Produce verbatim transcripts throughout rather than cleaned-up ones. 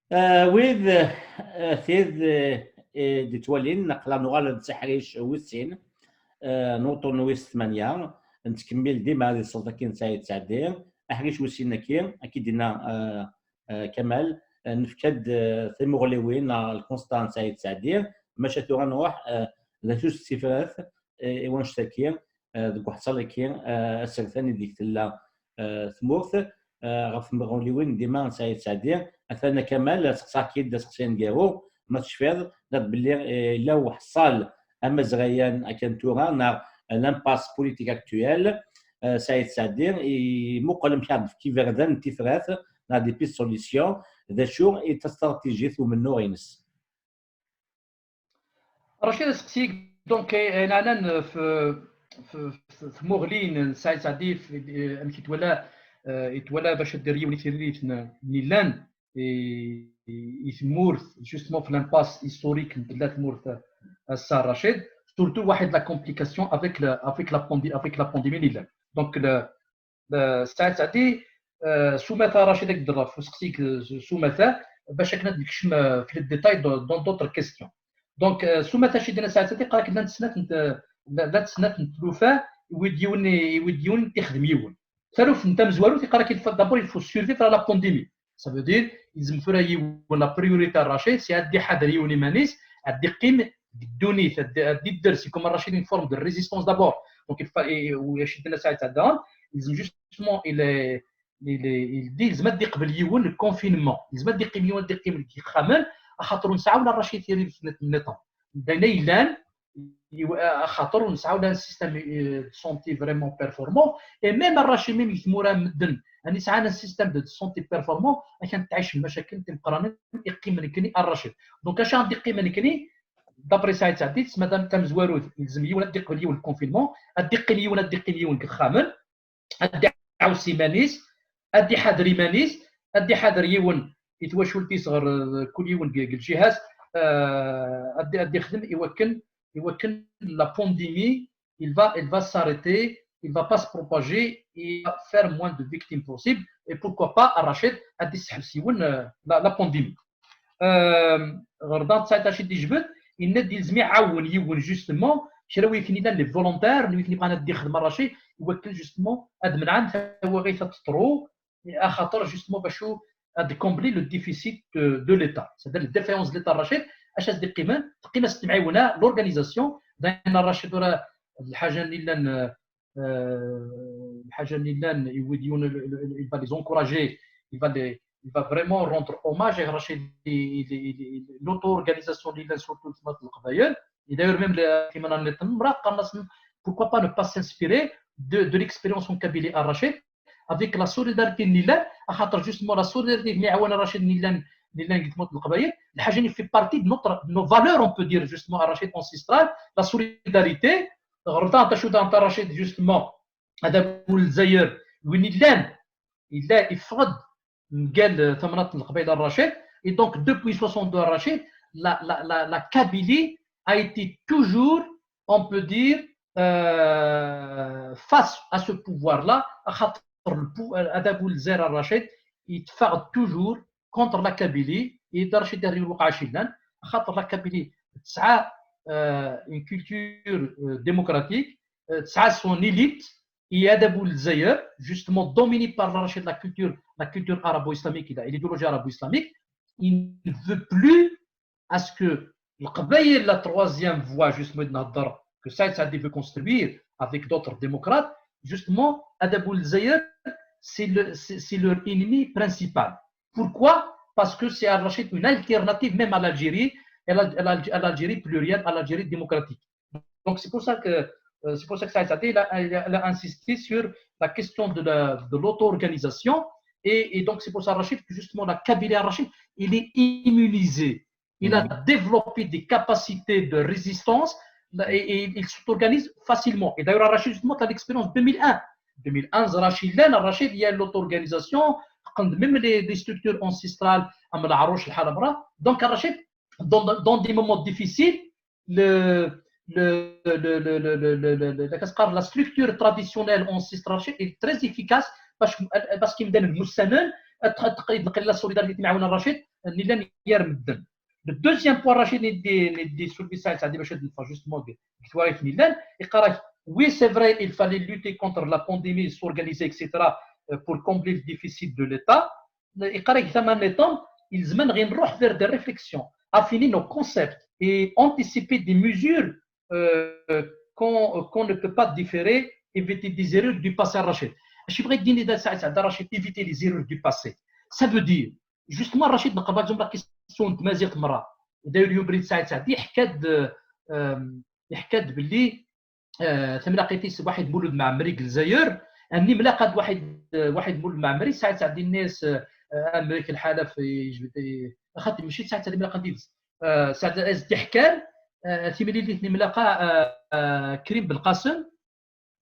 Ah, wid, ah, tid, eh, eh, d-ittwalin, aql-aɣ nuɣal-d s aḥric wis sin, ah, n uṭṭun wis tmanya, nettkemmil dima di ṣṣut-agi n Saɛid Sɛdi. Aḥric wis sin-agi, akka i d-yenna, ah, ah, Kamal, ah, nefka-d, ah, timuɣliwin, neɣ lkunsṭa n Saɛid Sɛdi, maca tura nruḥ, ah, d acu-tt tifrat, eh, i wannect-agi, eh, deg uḥeṣṣal-agi, eh, asertan i deg tella, eh, tmurt, eh, ɣef tmuɣliwin dima n Saɛid Sɛdi. Atan a Kamal, seqsaɣ-k-id aseqsi aneggaru, ma tecfiḍ, tenniḍ belli, eh, yella uḥeṣṣal amazray-a akken tura, neɣ l'impasse politique actuelle, eh, Saɛid Sɛdi imuqel amek ara d-tefk iberdan n tifrat, neɣ des pistes de solution, d acu i d tastratijit umennuɣ-ines? Racid, aseqsi-ik, donc, eh, ayen ɛnan f, f, f tmuɣli n Saɛid Sɛdi, f, eh, amek i twala, eh, i twala bac ad d-terr yiwen i tririt n, n illan, i, i tmurt, justement, f l'impasse historique n tella tmurt, eh, ass-a, Racid, surtout waḥed la complication avec la, avec la pandi-, avec la pandémie n illan. Donc, le, eh, Saɛid Sɛdi, eh, s umata, Racid, ad k-d-rreɣ f useqsi-k, eh, s umata, bac akken ad nekcem, eh, f les détails dans, dans d'autres questions. Donc, eh, s umata, acu i d-yenna Saɛid Sɛdi, yeqqar-ak llant snat n t-, llant snat n tlufa, iwwi-d yiwen, iwwi-d yiwen, tixdem yiwen. Taluft n tamezwarut, yeqqar-ak, il faut, d'abord, il faut survivre à la pandémie. Ça veut dire, yelzem tura yiwen, la priorité n Racid, c'est ad d-iḥader yiwen iman-is, ad d-iqqim deg ddunit, ad d-, ad d-idder, c'est comme Racid, une forme de résistance d'abord. Donc, il faut, et, u acu i d-yenna Saɛid Sɛdi, yelzem justement, il est, il est, il dit, yelzem ad d-iqbel yiwen le confinement. Yelzem ad d-iqqim yiwen, ad d-iqqim deg yixxamen, axaṭer ur nesɛi ula Racid tiririt nniḍen. D ayen ay yellan, yiw-, axaṭer ur nesɛi ula un système, euh, de santé vraiment performant, et même Racid, même deg tmura n medden, ani sɛan un système de santé performant, akken tɛic mmacaken timeqqranin, iqqim nekkni a Racid. Donc, acu ad d-iqqim nekkni, d'après Saɛid Sɛdi, s madam tamezwarut, yelzem yiwen ad d-iqbel yiwen le confinement, ad d-iqqim yiwen, ad d-iqqim yiwen deg yixxamen, ad d-iɛawes iman-is, ad d-iḥader iman-is, ad d-iḥader yiwen i twacult-is ɣer, eh, kul yiwen deg, deg lǧiha-s, eh, ad d-, ad d-ixdem i wakken, i wakken la pandémie, il va, il va s'arrêter, il va pas se propager, il va faire moins de victimes possible, et pourquoi pas, a Racid, ad d-isseḥbes yiwen, eh, la, la pandémie. Euh, ɣer dan Saɛid Racid d-ijbed, yenna-d yelzem iɛawen yiwen, justement, kra n wakken yellan les volontaires, n wakken yebɣan ad d-ixdem a Racid, i wakken, justement, ad menɛen tawaɣit ad teṭru, axaṭer, justement, bacu ad combler le déficit de, de l'État, c'est-à-dire la défaillance de l'État a Racid, acu as-d-iqqimen, teqqim-as temɛiwna, l'organisation, d ayen a Racid ur a, lḥaǧa n yellan, euh, euh, lḥaǧa n yellan, il, il, il, il va les encourager, il va les, il va vraiment rendre hommage à Racid, il, il, il, il, l'auto-organisation n yellan, surtout tmat n Leqbayel. Et d'ailleurs, même les, les, pourquoi pas ne pas s'inspirer de, de l'expérience en Kabylie a Racid, avec la solidarité n yellan, axaṭer justement la solidarité n yellan, n yellan deg tmurt n Leqbayel, lḥaǧa-nni fait partie de notre, de nos valeurs, on peut dire, justement, a Racid, ancestrales, la solidarité, ɣer dan, acu d a Racid, justement, adabu n Lezzayer, win yellan, yella yeffeɣ-d mgal tamnaḍt n Leqbayel a Racid, et donc depuis soixante-deux a Racid, la, la, la, la Kabylie a été toujours, on peut dire, euh, face à ce pouvoir-là, axaṭer le pou-, adabu n Lezzayer a Racid, yetteffeɣ-d toujours contre la Kabylie, et d Racid Derri Rouqac yellan, axaṭer la Kabylie tesɛa, euh, une culture, euh, démocratique, euh, tesɛa son élite, et adabu n Lezzayer, justement dominé par la Racid, la culture, la culture arabo-islamique, et l'idéologie arabo-islamique, il ne veut plus à ce que Leqbayel, la troisième voie, justement, que Saïd Saadi veut construire avec d'autres démocrates, justement, adabu n Lezzayer, c'est le, c'est, c'est leur ennemi principal. Pourquoi ? Parce que c'est a Racid une alternative même à l'Algérie, à l'Al-, à l'Algérie plurielle, à l'Algérie démocratique. Donc, c'est pour ça que, euh, c'est pour ça que Saïd Saadi, il a, il a, il a insisté sur la question de la, de l'auto-organisation. Et, et donc, c'est pour ça, Racid, que justement, la Kabylie, Racid, il est immunisé. Il a développé des capacités de résistance et, et il s'auto-organise facilement. Et d'ailleurs, Racid, justement, tu as l'expérience deux mille un. deux mille un, Racid, là, Racid, il y a l'auto-organisation, même les, les structures ancestrales, donc, Racid, dans, dans des moments difficiles, le, le, le, le, le, le, le, le, la, la structure traditionnelle ancestrale est très efficace parce que, parce qu'il donne une solidarité, n-, nillan gar medden. Le deuxième point, Rachid, n-, n-, n-, soulevé Saïd Saadi, bac ad neffeɣ justement deg, deg twaɣit nillan, iqarek, oui, c'est vrai, il fallait lutter contre la pandémie, s'organiser, et cetera, euh, pour combler le déficit de l'État. Iqarek, tama nniḍen, ilzem ad nruḥ vers des réflexions, affiner nos concepts et anticiper des mesures, euh, qu'on, qu'on ne peut pas différer, éviter des erreurs du passé, Rachid. Acu yebɣa ad d-yini Saïd Saadi, Rachid, éviter les erreurs du passé. Ça veut dire, justement, Rachid, neqreb, par exemple, la question n tmaziɣt merra. D'ailleurs, Yubrid Saïd Saadi yeḥka-d, euh, yeḥka-d belli, euh, tamlaqit-is Waḥid Mulud Mɛemmri deg Lezzayer, anni mlaqat Waḥid, euh, Waḥid Mulud Mɛemmri, Saïd Saadi yenna-yas, euh, amek lḥal, af, yejbed, eh, axaṭi, mačči d Saïd Saadi mlaqan d yid-s. Euh, Saïd Saadi as-d-iḥkan, euh, timlilit-nni mlaqa, euh, euh, Krim Belqasem,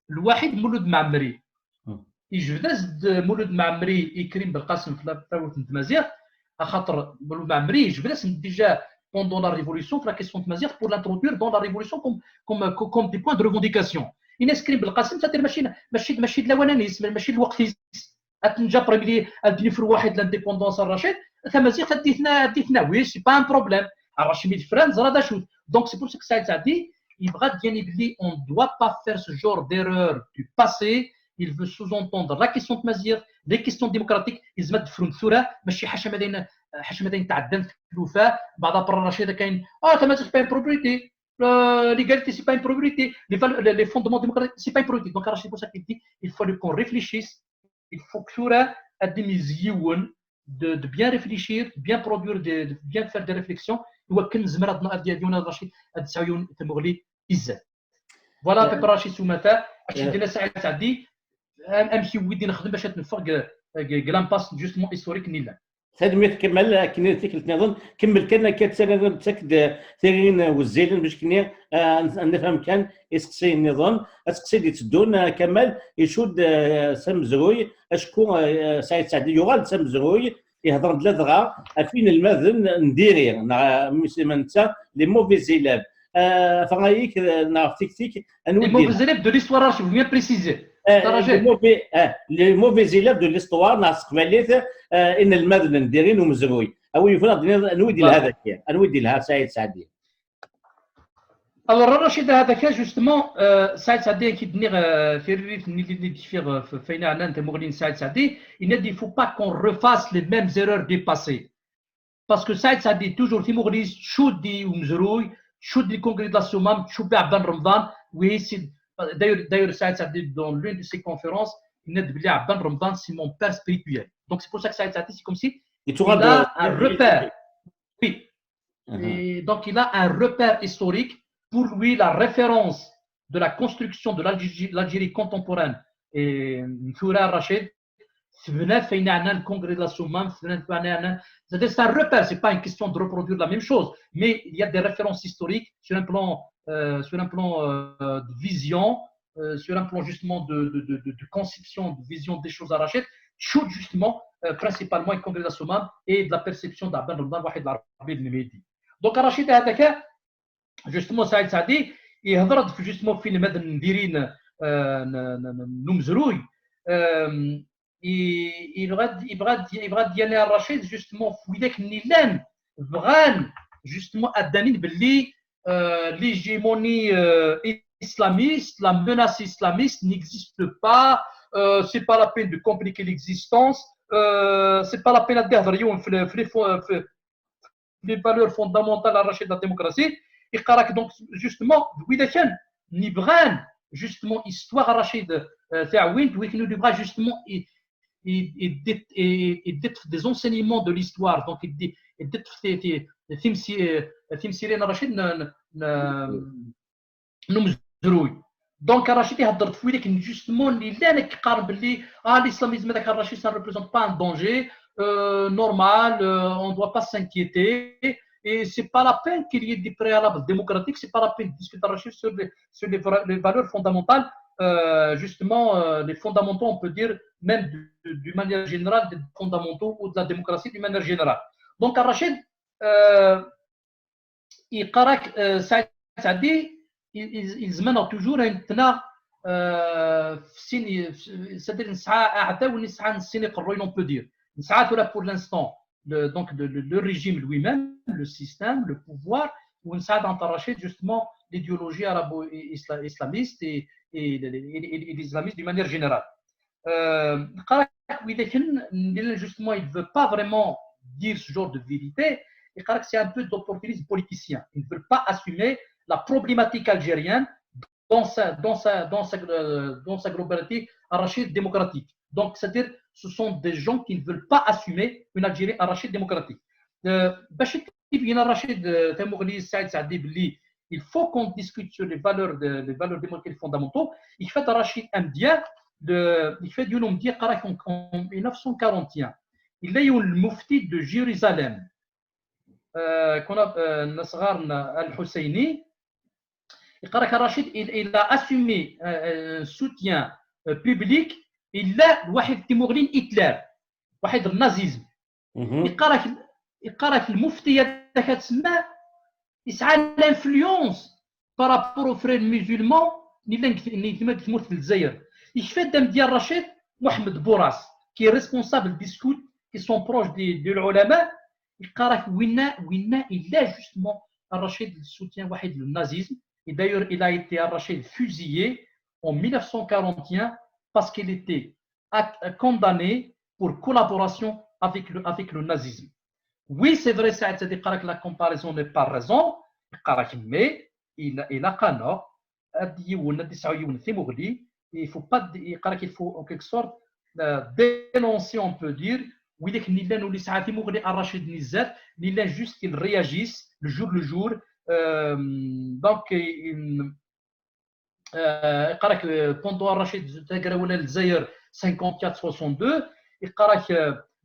Lwaḥid Mulud Mɛemmri. Hmm. Yejbed-as-d Mulud Mɛemmri i Krim Belqasem f la-, tawwurt n tmaziɣt, axaṭer Mulud Mɛemmri yejbed-as-d déjà pendant la révolution, f la question n tmaziɣt, pour l'introduire dans la révolution comme, comme, comme des points de revendication. Yenna-as Krim Belqasem, c'est-à-dire mačči, mačči, mačči d lawan-is, mačči d lweqt-is. Ad tenǧa premier, ad d-nefru waḥed l'indépendance ar Rachid, tamaziɣt ad d-itna-, ad d-itnawi, c'est pas un problème. Ar Rachid mi tefra, neẓra d acu. Donc c'est pour ça que Saïd Saadi yebɣa ad d-yini belli on ne doit pas faire ce genre d'erreur du passé. Il veut sous-entendre la question n tmaziɣt, les questions démocratiques, ilzem ad d-frunt tura, mačči ḥaca ma d ayen, ḥaca ma d ayen tɛeddan tlufa, baɛd après Rachid kayen, ah, tamaziɣt c'est pas une priorité, euh, l'égalité c'est pas une priorité, les val-, les, les fondements démocratiques c'est pas une priorité. Donc Rachid, c'est pour ça qu'il dit, il faut qu'on réfléchisse, il faut que tura ad d-imez yiwen de, de bien réfléchir, de bien produire, de, de bien faire des réflexions, iwakken nezmer ad, ad, ad yiwen Rachid ad tesɛu yiwen tamuɣli izzan. Voilà, euh, Papa Rachid s umata, acu i d-yenna Saïd Saadi, am-, amek i wid i nexdem bac ad neffeɣ deg, deg, deg l'impasse justement historique-nni llan. Tanemmirt Kamal, akken i tikkelt nniḍen, kemmel kan akka, ttarra-d tagi-d, eh, tiɣirin wezzilen, bac akken, eh, ad nefhem kan iseqsiyen nniḍen. Aseqsi d-itteddun, eh, Kamal, icudd, eh, s amezruy, acku, eh, Saïd Saadi yuɣal-d s amezruy, ihedṛen-d ladɣa ɣef inelmaden n diri, neɣ, eh, mi s-, ma netta, les mauvais élèves. Eh, ferɣ-iyi-k, eh, neɣ ɣef tikti-k, anwi d-, les mauvais élèves de l'histoire, je veux bien préciser. Eh, les mauvais, eh, les mauvais élèves de l'histoire, neɣ s teqbaylit, eh, inelmaden n diri n umezruy. A wi yufan ad d-tiniḍ anwi d-ilha dagi, anwi d-ilha Saïd Saadi. Alors, Rachid, هذاك justement, euh, Saïd Saadi, akken i d-nniɣ, euh, tiririt-nni i d-kfiɣ, euh, f-, f ayen yeɛnan tamuɣli n Saïd Saadi, yenna-d, il faut pas qu'on refasse les mêmes erreurs du passé. Parce que Saïd Saadi, toujours, timuɣli-s tcudd i umezruy, tcudd i congrès de la Soummam, tcudd i Ɛebban Remḍan, oui, c'est, d'ailleurs, d'ailleurs, Saïd Saadi, dans l'une de ses conférences, il a dit, Ɛebban Remḍan, c'est mon père spirituel. Donc, c'est pour ça que Saïd Saadi, c'est comme si il a un repère. Oui. Et donc, il a un repère historique. Pour lui, la référence de la construction de l'Algérie, l'Algérie contemporaine, et Noura Rachid, tebna f ayen yeɛnan le congrès de la Soummam, tebna f ayen yeɛnan, c'est-à-dire, c'est un repère, c'est pas une question de reproduire la même chose, mais il y a des références historiques sur un plan, euh, sur un plan, euh, de vision, euh, sur un plan justement de, de, de, de, de conception, de vision des choses à Rachid, tcudd justement, euh, principalement i congrès de la Soummam et de la perception d'Ɛebban Remḍan, Waḥid Lɛerbi Lmehdi. Donc, Rachid, هذاك, justement, Saïd Saadi, ihedṛ-d f-, justement f inelmaden n diri n, euh, n, n, n, n umezruy, euh, i, ibɣa ad, ibɣa ad, ibɣa ad d-yini Rachid, justement, f widak-nni llan, bɣan, justement, ad d-anin belli, euh, l'hégémonie, euh, islamiste, la menace islamiste n'existe pas, euh, c'est pas la peine de compliquer l'existence, euh, c'est pas la peine ad d-ihedṛ yiwen f, f, f, les valeurs fondamentales, Rachid, de la démocratie. Iqarek donc, justement, d widak kan nni bɣan, justement, histoire, Rachid, euh, taɛwint, wi knu bɣa, justement, i, i, i, i, i, des enseignements de l'histoire. Donc, i, i, timsi-, euh, timsirin, Rachid, n, n, n umezruy. Donc, Rachid ihedder-d f widak n, justement, nni llan ad k-qqaren belli, ah, l'islamisme, dak Rachid, ça ne représente pas un danger, euh, normal, euh, on ne doit pas s'inquiéter. Et c'est pas la peine qu'il y ait des préalables démocratiques, c'est pas la peine de discuter, Rachid, sur les, sur les vra-, les valeurs fondamentales, euh, justement, euh, les fondamentaux, on peut dire, même du, d'une manière générale, des fondamentaux ou de la démocratie d'une manière générale. Donc, Rachid, euh, iqarek, euh, Saïd Saadi, il, il, ilzem-aneɣ toujours ad nettnaɣ, euh, f sin, c'est-à-dire nesɛa aɛdaw, nesɛa sin iqerruyen, on peut dire. Nesɛa tura pour l'instant le, donc le, le, le régime lui-même, le système, le pouvoir, ونساعد عن طريق رشيد justement l'idéologie arabo-islamiste et, et, et, et l'islamiste d'une manière générale. Euh, justement, il ne veut pas vraiment dire ce genre de vérité. Et c'est un peu d'opportunisme politicien. Ils ne veulent pas assumer la problématique algérienne dans sa, dans sa, dans sa, euh, dans sa globalité anarchiste démocratique. Donc, c'est-à-dire, ce sont des gens qui ne veulent pas assumer une Algérie anarchiste démocratique. Euh, باش يبين رشيد تمغلي سعيد سعدي باللي il faut qu'on discute sur les valeurs, de, les valeurs démocratiques fondamentaux. يكفى رشيد أمديا، يكفى يوم أمديا قرا en mille neuf cent quarante et un. Il est le mufti de Jérusalem. كنا نصغرنا الحسيني. يقرا رشيد، il a assumé un soutien public إلا واحد تيموغلين هتلر، واحد النازيزم. يقرا يقرا المفتي هذاك تسمى يسعى l'influence par rapport aux frères musulmans اللي تما في تمورت الجزائر. يكفى دام ديال رشيد محمد بوراس qui est responsable des scouts qui sont proches de, de العلماء. يقرا وينا وينا إلا justement رشيد soutient واحد le nazisme. Et d'ailleurs, il a été رشيد fusillé en mille neuf cent quarante et un parce qu'il était condamné pour collaboration avec le, avec le nazisme. Oui, c'est vrai, سعيد سعدي يقرا la comparaison n'est pas raison, يقرا mais il, il a قانون. هاد يون هاد يسعى يون في مغلي. Il faut pas يقرا qu'il faut en quelque sorte dénoncer, on peut dire, ويلك نيلان ولي ساعات مغلي الرشيد نزات نيلان juste qu'ils réagissent le jour le jour. Donc يقرا pendant الرشيد تاكرا ولا الجزائر cinquante-quatre soixante-deux. يقرا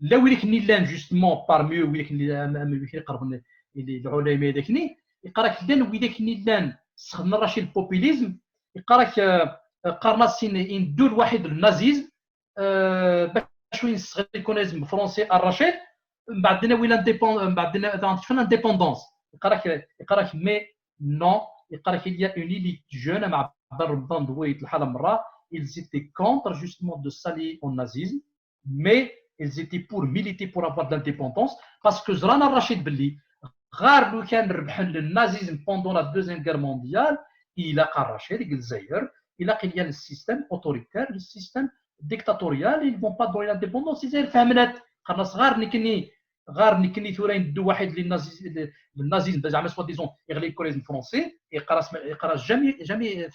لا ويلك نيلان justement parmi ويلك نيلان قربنا العلماء داكني. يقرا لان ويلك نيلان سخدنا الرشيد البوبوليزم. يقرا قرنا سين يندول واحد النازيزم باش وين الصغير يكون لازم فرونسي الرشيد. من بعد دينا وين لانديبوندونس، من بعد دينا شفنا لانديبوندونس. يقرا يقرا mais non, يقرا il y a une élite jeune مع عبد رمضان دويت الحاله مره. Ils étaient contre justement de s'allier au nazisme, mais ils étaient pour militer pour avoir de l'indépendance parce que زرانا الرشيد باللي غير لو كان ربحن le nazisme pendant la deuxième guerre mondiale, إلا قال الرشيد الجزائر إلا qu'il y a le système autoritaire, le système dictatorial, ils vont pas donner l'indépendance. الجزائر فهمنات قرنا صغار نكني غير نكني ثورة يندو واحد للنازيزم زعما soi-disant يغلي الكوليزم فرونسي. يقرا يقرا jamais jamais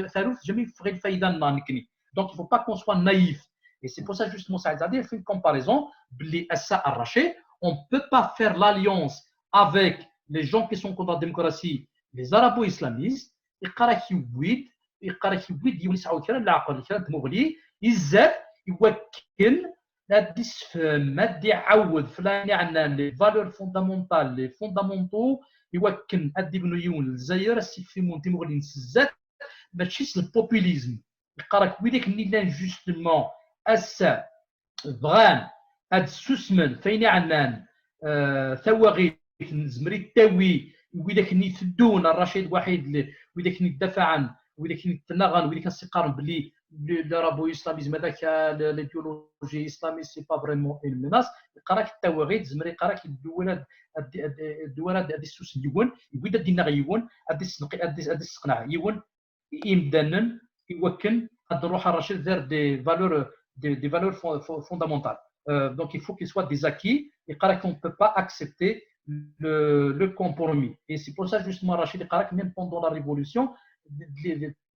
ثالوث jamais فغي الفايده لنا نكني. Donc il faut pas qu'on soit naïf. Et c'est pour ça justement سعيد سعدي fait une comparaison باللي الساعه الرشيد on peut pas faire l'alliance avec les gens qui sont contre la démocratie, les arabo-islamistes. يقرا كيويد يقرا كيويد يونس عاود كان العقل كان مغلي يزاف يوكل هاد السفهم هاد يعاود فلان يعنى les valeurs fondamentales, les fondamentaux يوكل هاد يبنو يون الجزائر السيفيمون تيمغلي نسزات. ماشي س البوبوليزم. يقرا ويداك اللي لان justement الساعه بغان هاد السوسمن فين عنان آه ثواغيث نزمري التاوي ويداك نيتدون الرشيد واحد ويداك نيدافع عن ويداك نيتنغن ويداك نسيقارن بلي l'arabo-islamisme هذاك l'idéologie islamiste c'est pas vraiment une menace. يقراك التاوغيد زمري يقراك الدول الدول هذه السوس يون يبدا دينا يون هذه السقناع يون يمدنن يوكن هاد نروح الرشيد vers des valeurs des, des valeurs fondamentales. Euh, donc il faut qu'il soit des acquis. يقراك on ne peut pas accepter le, le compromis. Et c'est pour ça justement Rachid يقراك même pendant la révolution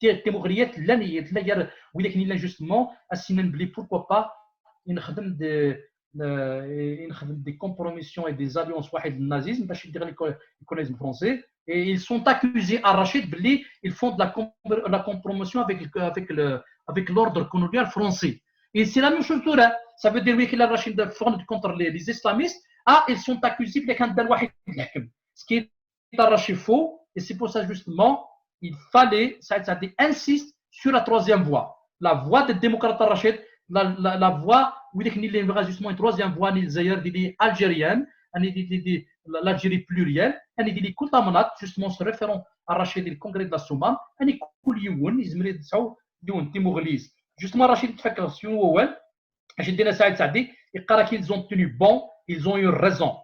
تيموغريات لن يتلقى ولكن لن justement السنان بلي pourquoi pas ينخدم des ينخدم des compromissions et des alliances واحد النازيزم باش يدير le communisme français. Et ils sont accusés à Rachid باللي ils font de la, la compromission avec, avec, le, avec l'ordre colonial français. Et c'est la même chose ثورة. Ça veut dire oui que la Rachid fronde contre les, les islamistes. Ah, ils sont accusés بلي كان دار واحد الحكم. Ce qui est arraché faux. Et c'est pour ça justement il fallait سعيد سعدي insiste sur la troisième voie, la voie des démocrates الرشيد, la, la, la voie ويديك اللي يبغى justement une troisième voie ني الجزائر دي, دي algérienne, يعني دي, دي, دي l'Algérie plurielle, يعني دي, دي كل طامنات justement se référant الرشيد le congrès de la Soummam, يعني كل يون يزمر يدسعو يون تيموغليز. Justement الرشيد تفكر سيون ووال اش دينا سعيد سعدي يقرا qu'ils ont tenu bon ils ont eu raison.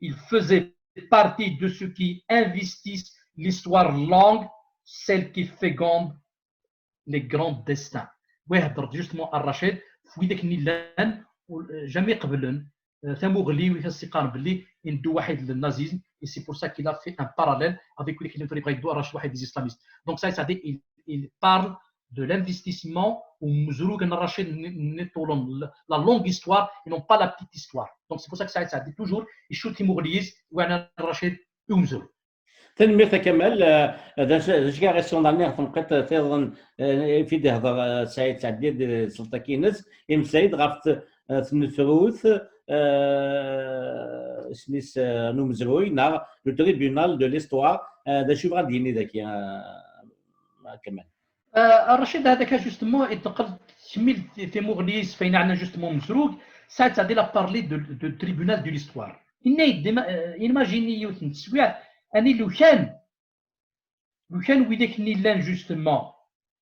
Ils faisaient partie de ceux qui investissent l'histoire longue, celle qui féconde les grands destins. ويهضر justement الرشيد في ويدك اللي لان jamais قبلن tamuɣli ويتسيقار باللي ندو واحد للنازيزم. Et c'est pour ça qu'il a fait un parallèle avec ويدك اللي يبغى يدو الرشيد واحد des islamistes. Donc ça, ça dit, il, il parle de l'investissement ومزروق الرشيد نطولون la longue histoire et non pas la petite histoire. Donc c'est pour ça que ça, ça dit toujours يشوت يمغليز وعنا الرشيد يمزروق. Tanemmirt a Kamal. D acu ara ɣ-isunḍerni ɣef tenqiḍt tiḍen fi d-ihḍer Saɛid Sɛeddi di tseḍt-agi-ines, imeslay-d ɣef tnefrut isem-is n umezruy neɣ le tribunal de l'histoire. D acu yebɣa ad d-yini dagi a Kamal? Euh, Rachid, هذاك justement ينتقل تكميل تيموغليس فين عندنا justement مسروق. Saɛid Sɛeddi, il a parlé de, de tribunal de l'histoire. Imagine yiwet n teswiɛt, ani lukan lukan widak-nni llan justement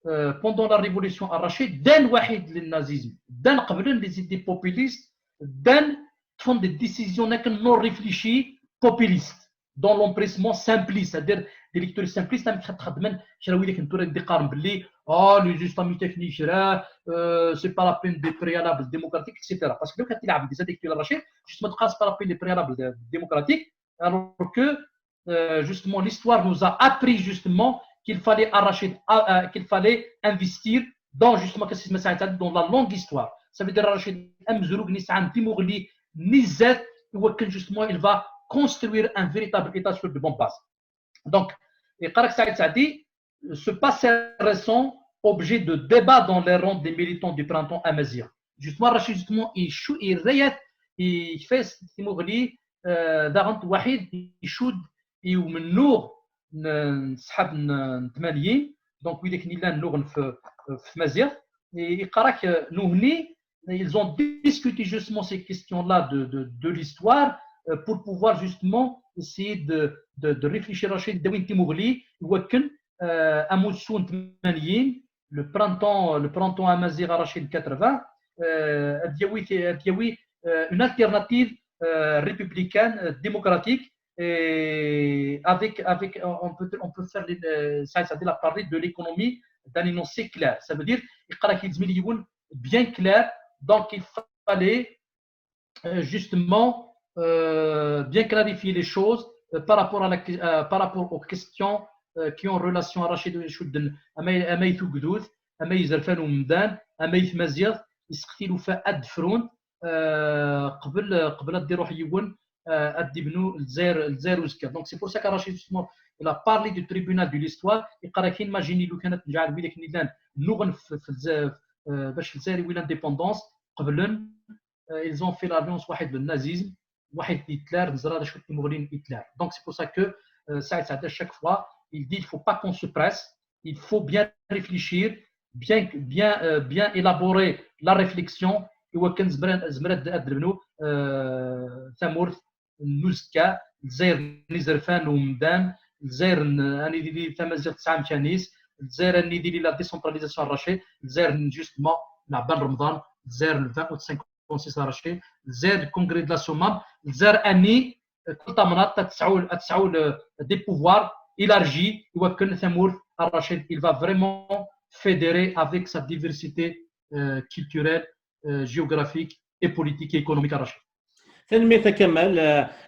euh, pendant la révolution الرشيد, ddan واحد للنازيزم, ddan قبلن les idées populistes, ddan ṭṭfen des décisions akken non réfléchies, populistes, dans l'empressement simpliste, c'est-à-dire des lectures simplistes, amek xedmen kra widak n tura d-iqqaren belli ah les islamistes-nni kra, euh, c'est pas la peine des préalables démocratiques, et cetera. Parce que لو كان تلعب des intellectuels الرشيد, justement تقاس pas la peine des préalables démocratiques, alors que euh, justement l'histoire nous a appris justement qu'il fallait arracher, euh, qu'il fallait investir dans justement dans la longue histoire. Ça veut dire arracher amezrug nisɛan timuɣli n zzat, iwakken justement il va construire un véritable État sur de bonnes bases. Donc, et Karak Saïd Sadi, ce passé récent, objet de débat dans les rangs des militants du printemps amazigh. Justement, Rachid, justement, il, il, il fait timuɣli, euh, daɣen waḥid, il shoot i umennuɣ n ṣṣḥab n tmanyin, donc widak nni llan nnuɣen f tmaziɣt, iqqar-ak nuhni ils ont discuté justement ces questions-là de, de, de l'histoire, euh, pour pouvoir justement essayer de, de, de réfléchir à dawin timuɣli, iwakken, euh, amussu n tmanyin, le printemps, le printemps amazigh Rachid quatre-vingts, euh, ad yawi, ad yawi, euh, une alternative, euh, républicaine, euh, démocratique, et avec, avec, on peut, on peut faire les, ça, ça, la parler de l'économie d'un énoncé clair. Ça veut dire, il bien clair. Donc, il fallait, euh, justement, euh, bien clarifier les choses, euh, par rapport à la, euh, par rapport aux questions, euh, qui ont relation à Rachid Choudden, amay tugdut, amay zerfan umdan, amay tmazirt, isqtil ufa ad front, euh, قبل قبل ad d-iruḥ yiwen, euh, ad d-ibnu Lezzayer, Lezzayer uzekka. Donc c'est pour ça que Rachid justement il a parlé du tribunal de l'histoire. Iqara-k imagine lukan ad nǧeɛl widak nni llan nnuɣen bac Lezzayer iwi l'indépendance, qeblen, euh, ils ont fait l'alliance waḥid le nazisme, waḥid Hitler, neẓra d acu timuɣli n Hitler. Donc c'est pour ça que, euh, Saïd Saïd à chaque fois il dit il faut pas qu'on se presse, il faut bien réfléchir, bien, bien, euh, bien élaborer la réflexion, iwakken nezmer ad nebnu, euh, tamurt n uzekka, Lezzayer n izerfan n umdan, Lezzayer n, ad nini tamaziɣt tesɛa amkan-is, Lezzayer ad nini la décentralisation n Rachid, Lezzayer n justement n Ɛebban Remḍan, Lezzayer n vingt août cinquante-six Rachid, Lezzayer n congrès de la Soummam, Lezzayer ad nini, euh, kul tamnaḍt ad tesɛu, ad tesɛu des pouvoirs élargis, iwakken tamurt Rachid, il va vraiment fédérer avec sa diversité, euh, culturelle, euh, géographique et politique et économique Rachid. Tanemmirt a Kamal.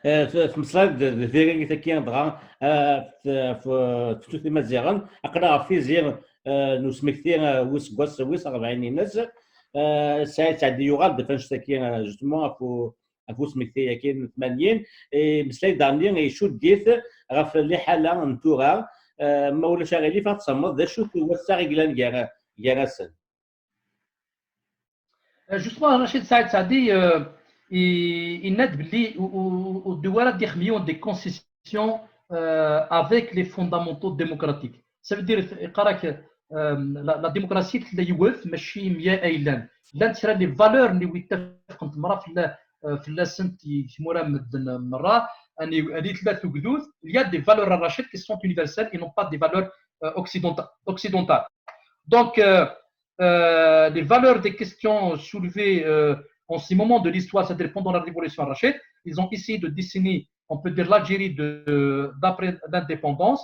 Tmeslayeḍ d tiririt-agi dɣa ɣef tutlayt imaziɣen, aql-aɣ ɣef tizi n usmekti wis seggas wis rebɛin-ines. Saɛid Sɛeddi yuɣal-d ɣef annect-agi, justement, ɣef ɣef usmekti-agi n tmanyin, imeslay-d daɣen icudd-it ɣef liḥala n tura, ma ulac aɣilif ad tsemmeḍ d acu-t wass-a i yellan gar-asen. Justement, Rachid Saïd Saïdi, euh, yenna-d belli ur d-iwwi ara des concessions, euh, avec les fondamentaux démocratiques. Ça veut dire, euh, la, la démocratie tella yiwet, mačči mya ay llan. Llant kra les valeurs nni wi ttafqent merra fell-asent tmura n medden merra, ani tella tugdut, il y a des valeurs à Rachid qui sont universelles et non pas des valeurs, euh, occidentales. Donc, euh, euh, les valeurs des questions soulevées, euh, en ce moment de l'histoire, c'est-à-dire pendant la révolution Rachid, ils ont essayé de dessiner, on peut dire, l'Algérie de, d'après l'indépendance.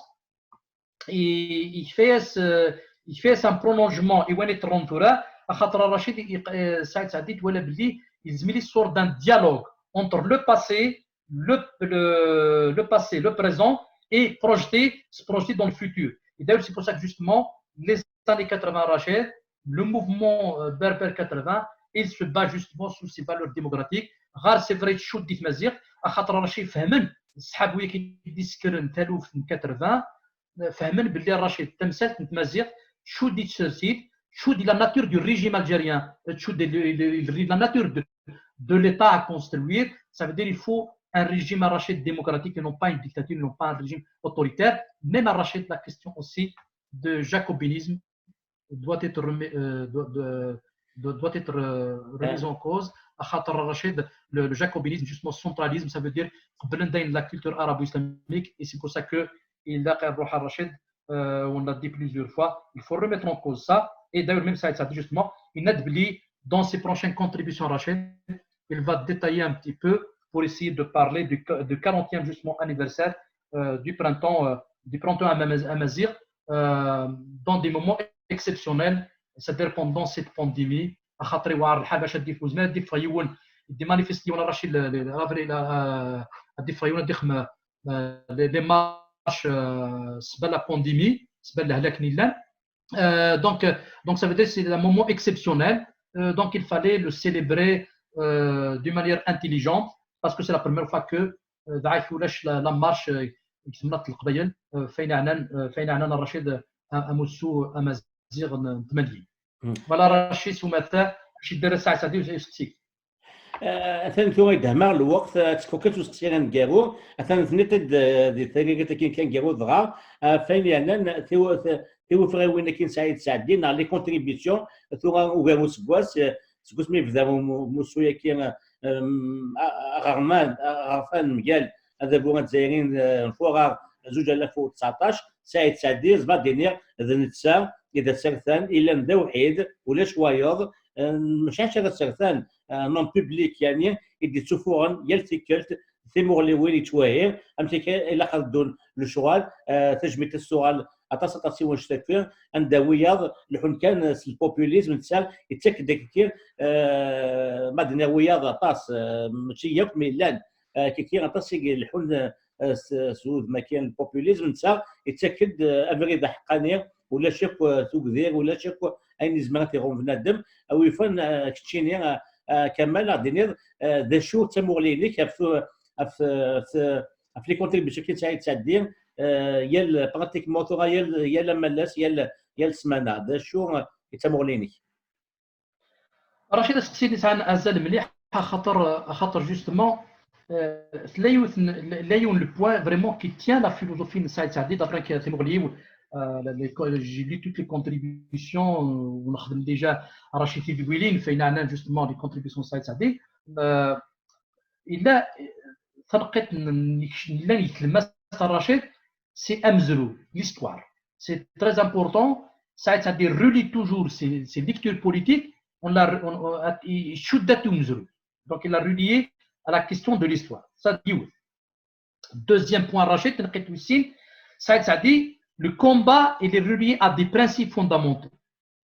Et il fait ce, il fait un prolongement, et on est rentré à خاطر Rachid, il- euh, Saïd Saadi, voilà, il y a une sorte d'un dialogue entre le passé, le, le, le passé, le présent, et projeter, se projeter dans le futur. Et d'ailleurs, c'est pour ça que justement, les années quatre-vingts Rachid, le mouvement euh, berbère quatre-vingts, il se bat justement sur ces valeurs démocratiques. غير c'est vrai, تشد تمازيغ، خاطر راه شي فهمن الصحاب ويا كيديسكرن تالوف quatre-vingts، فهمن باللي راه شي تمثال تمازيغ، تشد تسرسيد، تشد la nature du régime algérien, تشد la nature de, de l'État à construire. Ça veut dire il faut un régime Rachid démocratique et non pas une dictature, non pas un régime autoritaire. Même Rachid, la question aussi de jacobinisme doit être, remis, euh, doit, de, doit, doit être euh, remise en cause. خاطر Rachid, le, le jacobinisme, justement, centralisme, ça veut dire قبل ندين la culture arabo-islamique, et c'est pour ça que il a Rachid, euh, on l'a dit plusieurs fois, il faut remettre en cause ça. Et d'ailleurs, même ça, ça dit justement, il a dit dans ses prochaines contributions, Rachid, il va détailler un petit peu pour essayer de parler du, du quarantième justement anniversaire euh, du printemps, euh, du printemps amazigh, euh, dans des moments exceptionnels, c'est-à-dire pendant cette pandémie. خاطر يوعر الحال باش هاد الديفوز ما ديفغ يون دي مانيفيستيون راه شي رافري لا ديفغ يون ديخم les marches سبب la pandémie, سبب الهلاك نيلان. Donc, donc ça veut dire c'est un moment exceptionnel. Donc il fallait le célébrer d'une manière intelligente parce que c'est la première fois que ذاك ولاش la marche يتمنى القبايل فين عنان فين عنان الرشيد اموسو امازيغ ثمانين. Voilà Rachid سمعت شي دار ساعه هذه وسقسيك. Atan tura idehma lweqt, ad tekfu kan s useqsi aneggaru. Atan tniṭ-id di taggarat-agi kan garu dɣa, ɣef wayen yeɛnan tiwefriwin-agi n Saɛid Saɛdi neɣ les contributions, tura ugar n useggas, seg wasmi yebda umussu-agi aɣerman, aɣerfan mgal adabu azzayri n furar zuǧ alaf u tseɛṭac, Saɛid Saɛdi, zma d-iniɣ, d netta i d asertan, yellan d awḥid, ulac wayeḍ, mačči acu ara sertan, un homme public, yani, i d-ittufuɣen yal tikkelt timuɣliwin yettwahi, amek akka ilaq ad ddun lecɣal, tajmilt-is tuɣal aṭas, aṭas i wannect-agi, anda wiyaḍ leḥḥun kan s lpopulisme, netta yettak-d akka, ma d-nniɣ wiyaḍ aṭas, mačči yakk, mi llan, kiki aṭas i ileḥḥun s wudem-agi n lpopulisme, netta yettak-d abrid aḥeqqani, ulac akk tugdi, ulac akk ayen izmer ad t-iɣum bnadem. A wi yufan keččini Kamal, ad d-tiniḍ d acu d tamuɣli-inek ɣef, ɣef, ɣef les contributions-agi n Saɛid Saɛdi, yal, pratiquement tura yal, yal amalas, yal, yal ssmana, d acu i d tamuɣli-inek? Rachid, aseqsi-nni yesɛan azal mliḥ, axaṭer, axaṭer justement, euh, tella yiwet n, tella yiwen le point vraiment qui tient la philosophie n Saïd Saadi, d'après que timuɣli-w, euh, les, j'ai lu toutes les contributions, euh, ونخدم déjà Rachid Tidwilin, فين عنا justement les contributions de Saïd Saadi. Euh, il a, تنقيت نلان يتلمس Rachid, c'est amezruy, l'histoire. C'est très important. Saïd Saadi relie toujours ses, ses lectures politiques. On l'a, on, on, il شد تاع amezruy. Donc, il a relié à la question de l'histoire. Ça, yiwet. Deuxième point, Rachid, تنقيت وسين, Saïd Saadi, le combat, il est relié à des principes fondamentaux.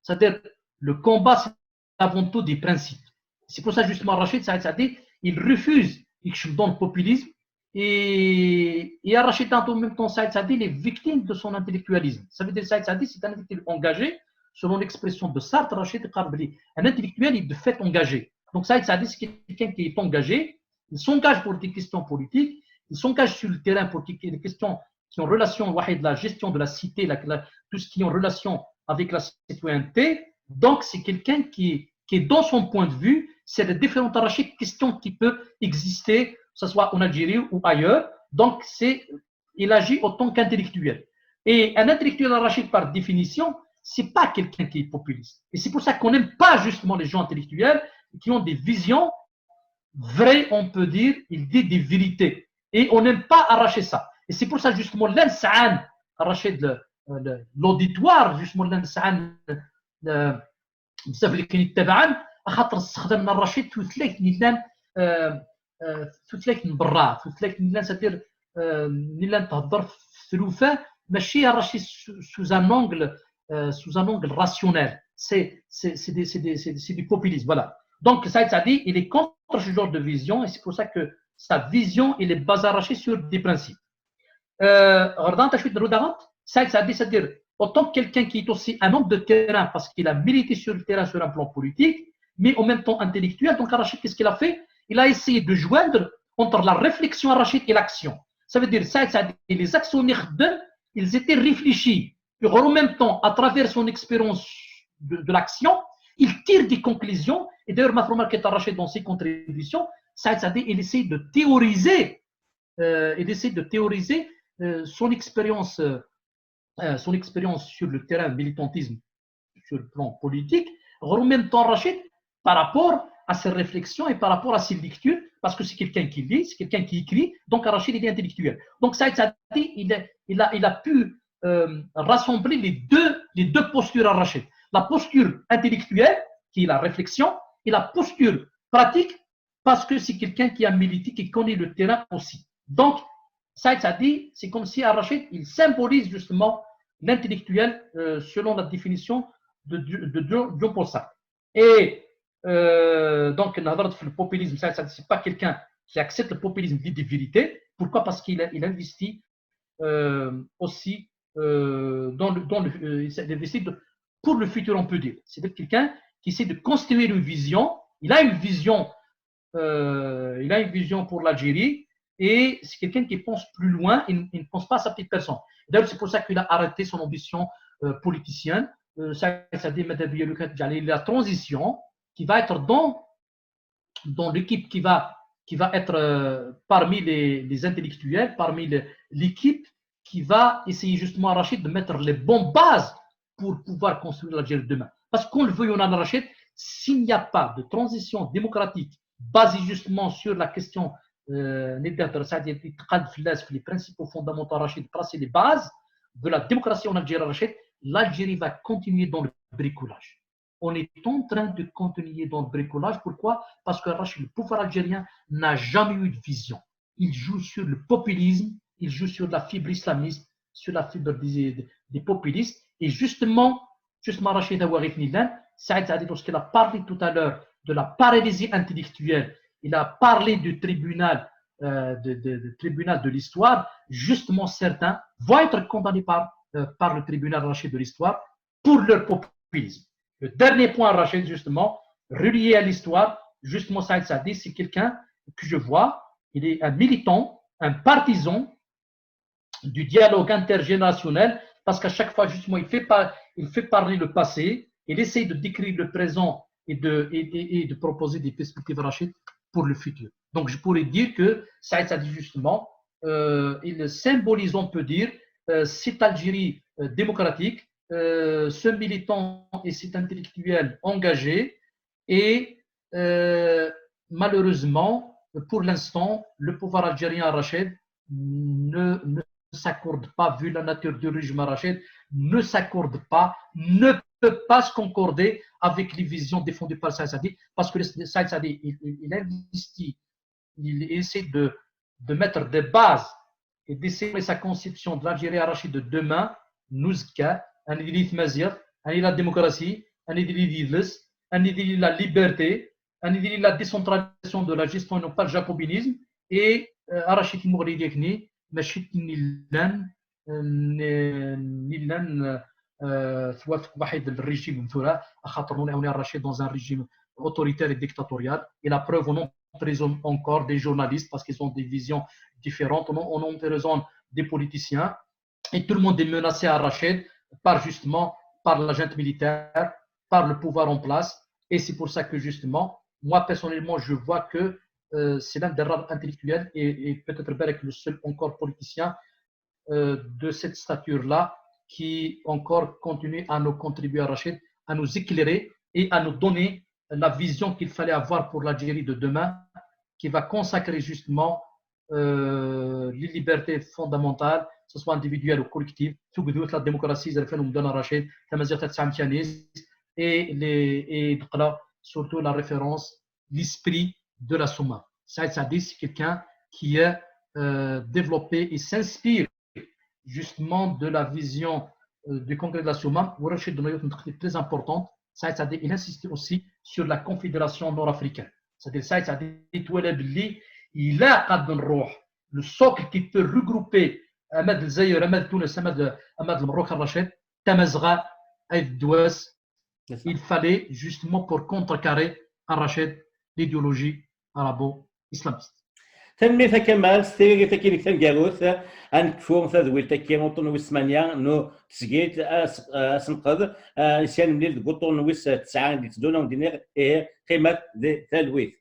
C'est-à-dire, le combat, c'est avant tout des principes. C'est pour ça, justement, Rachid Saïd Saadi, il refuse, il dans le populisme. Et, et Rachid, en même temps, Saïd Saadi, il est victime de son intellectualisme. Ça veut dire, Saïd Saadi, c'est un intellectuel engagé. Selon l'expression de Sartre, Rachid قال بلي un intellectuel est de fait engagé. Donc, Saïd Saadi, c'est quelqu'un qui est engagé. Il s'engage pour des questions politiques. Il s'engage sur le terrain pour des questions qui ont relation, واحد, la gestion de la cité, la, la, tout ce qui est en relation avec la citoyenneté. Donc, c'est quelqu'un qui, qui est dans son point de vue, c'est les différentes, Rachid, questions qui peuvent exister, que ce soit en Algérie ou ailleurs. Donc, c'est, il agit autant qu'intellectuel. Et un intellectuel, Rachid, par définition, c'est pas quelqu'un qui est populiste. Et c'est pour ça qu'on n'aime pas justement les gens intellectuels qui ont des visions vraies, on peut dire, il dit des vérités. Et on n'aime pas arracher ça. Et c'est pour ça, justement, لان سعان, Rachid, le, le, l'auditoire, justement, لان سعان, le, بزاف اللي كاين يتبعن, axaṭer ssexdamen a Racid tutlayt n yellan, euh, euh, tutlayt n berra, tutlayt n yellan, c'est-à-dire, euh, n yellan thedder f tlufa, mačči a Racid sous, sous un angle, euh, sous un angle rationnel. C'est, c'est, c'est des, c'est des, c'est, c'est du populisme, voilà. Donc, Saïd Saadi, il est contre ce genre de vision et c'est pour ça que sa vision, il est basée à Racid sur des principes. Euh, Rdan, t'as suite de Saïd Saadi, c'est-à-dire, autant que quelqu'un qui est aussi un homme de terrain parce qu'il a milité sur le terrain sur un plan politique, mais en même temps intellectuel. Donc, Rachid, qu'est-ce qu'il a fait? Il a essayé de joindre entre la réflexion à Rachid et l'action. Ça veut dire, Saïd Saadi, les actions, ils étaient réfléchies. Et en même temps, à travers son expérience de, de l'action, il tire des conclusions. Et d'ailleurs, ma remarqué Rachid dans ses contributions, Saïd Saadi, il essaie de théoriser, euh, il essaie de théoriser euh, son expérience, euh, euh, son expérience sur le terrain militantisme, sur le plan politique, en même temps Rachid, par rapport à ses réflexions et par rapport à ses lectures, parce que c'est quelqu'un qui lit, c'est quelqu'un qui écrit, donc Rachid, il est intellectuel. Donc Saïd Saadi, il, a, il, a, il a pu euh, rassembler les deux, les deux postures à Rachid. La posture intellectuelle, qui est la réflexion, et la posture pratique, parce que c'est quelqu'un qui a milité, qui connaît le terrain aussi. Donc, Saïd Saadi, c'est comme si Rachid, il symbolise justement l'intellectuel euh, selon la définition de, de, de Jean-Paul Sartre. Et euh, donc, le populisme, Saïd Saadi, c'est pas quelqu'un qui accepte le populisme, dit des vérités. Pourquoi? Parce qu'il a, il investit euh, aussi euh, dans le, dans le, euh, il investit pour le futur, on peut dire. C'est quelqu'un qui essaie de construire une vision. Il a une vision, euh, il a une vision pour l'Algérie et c'est quelqu'un qui pense plus loin, il, il, ne pense pas à sa petite personne. D'ailleurs, c'est pour ça qu'il a arrêté son ambition euh, politicienne. Euh, ça, ça dit la transition qui va être dans, dans l'équipe qui va, qui va être euh, parmi les, les, intellectuels, parmi l'équipe qui va essayer justement à Rachid de mettre les bonnes bases pour pouvoir construire l'Algérie de demain. Parce qu'on le veut, on a Rachid, s'il n'y a pas de transition démocratique basée justement sur la question euh, les principaux fondamentaux Rachid, c'est les bases de la démocratie en Algérie Rachid, l'Algérie va continuer dans le bricolage. On est en train de continuer dans le bricolage. Pourquoi? Parce que Rachid, le pouvoir algérien n'a jamais eu de vision. Il joue sur le populisme, il joue sur la fibre islamiste, sur la fibre des, des populistes. Et justement, justement, Rachid Aouarif Nilan, Saïd Saadi, lorsqu'il a parlé tout à l'heure de la paralysie intellectuelle, il a parlé du tribunal, euh, de, de, de, tribunal de l'histoire. Justement, certains vont être condamnés par, euh, par le tribunal Rachid de l'histoire pour leur populisme. Le dernier point, Rachid, justement, relié à l'histoire, justement, Saïd Saadi, c'est quelqu'un que je vois, il est un militant, un partisan du dialogue intergénérationnel, parce qu'à chaque fois, justement, il fait, pas, il fait parler le passé, il essaye de décrire le présent et de, et, et, et de proposer des perspectives, Rachid, pour le futur. Donc, je pourrais dire que Saïd Saadi, justement, euh, il symbolise, on peut dire, euh, cette Algérie euh, démocratique, euh, ce militant et cet intellectuel engagé, et euh, malheureusement, pour l'instant, le pouvoir algérien, Rachid, ne, ne s'accorde pas, vu la nature du régime Rachid, ne s'accorde pas, ne peut pas se concorder avec les visions défendues par Saïd Saadi, parce que Saïd Saadi, il, il investit, il essaie de, de mettre des bases et d'essayer sa conception de l'Algérie Rachid de demain, نزكى, أنا ديري تمازيغ, أنا la démocratie, أنا ديري la liberté, أنا ديري la décentralisation de la gestion, non pas le jacobinisme, et euh, Rachid Mouridi, ماشي نلان نلان توافق واحد الريجيم مثلا خاطر on est Rachid dans un régime autoritaire et dictatorial, et la preuve, on emprisonne encore des journalistes parce qu'ils ont des visions différentes, on, on emprisonne des politiciens, et tout le monde est menacé à Rachid par justement par la junte militaire, par le pouvoir en place, et c'est pour ça que justement, moi personnellement, je vois que euh, c'est l'un des rares intellectuels et, et peut-être le seul encore politicien euh, de cette stature-là qui encore continue à nous contribuer à Rachid, à nous éclairer et à nous donner la vision qu'il fallait avoir pour l'Algérie de demain, qui va consacrer justement euh, les libertés fondamentales, que ce soit individuelles ou collectives, la démocratie, et les, et, surtout la référence, l'esprit de la Soummam. Saïd Saadi, c'est quelqu'un qui est euh, développé et s'inspire justement de la vision euh, du congrès de la Soummam, où Rachid Benoyot, une très importante. Saïd Saadi, il insiste aussi sur la confédération nord-africaine. C'est-à-dire, Saïd Saadi, il a le socle qui peut regrouper Ahmed Zaïr, Ahmed Tunis, Ahmed, Ahmed Maroc, Rachid, Tamazra, Aïd Douas, il fallait justement pour contrecarrer à Rachid l'idéologie arabo-islamiste. Tanemmirt a Kamal, s tiririt-agi-inek taneggarut, ad nekfu tadwilt-agi uṭṭun wis tmanya n tesgilt asenqed, sya nemlil deg uṭṭun wis tesɛa i d-iteddun, ad wen-d-iniɣ ihi qqimet di talwit.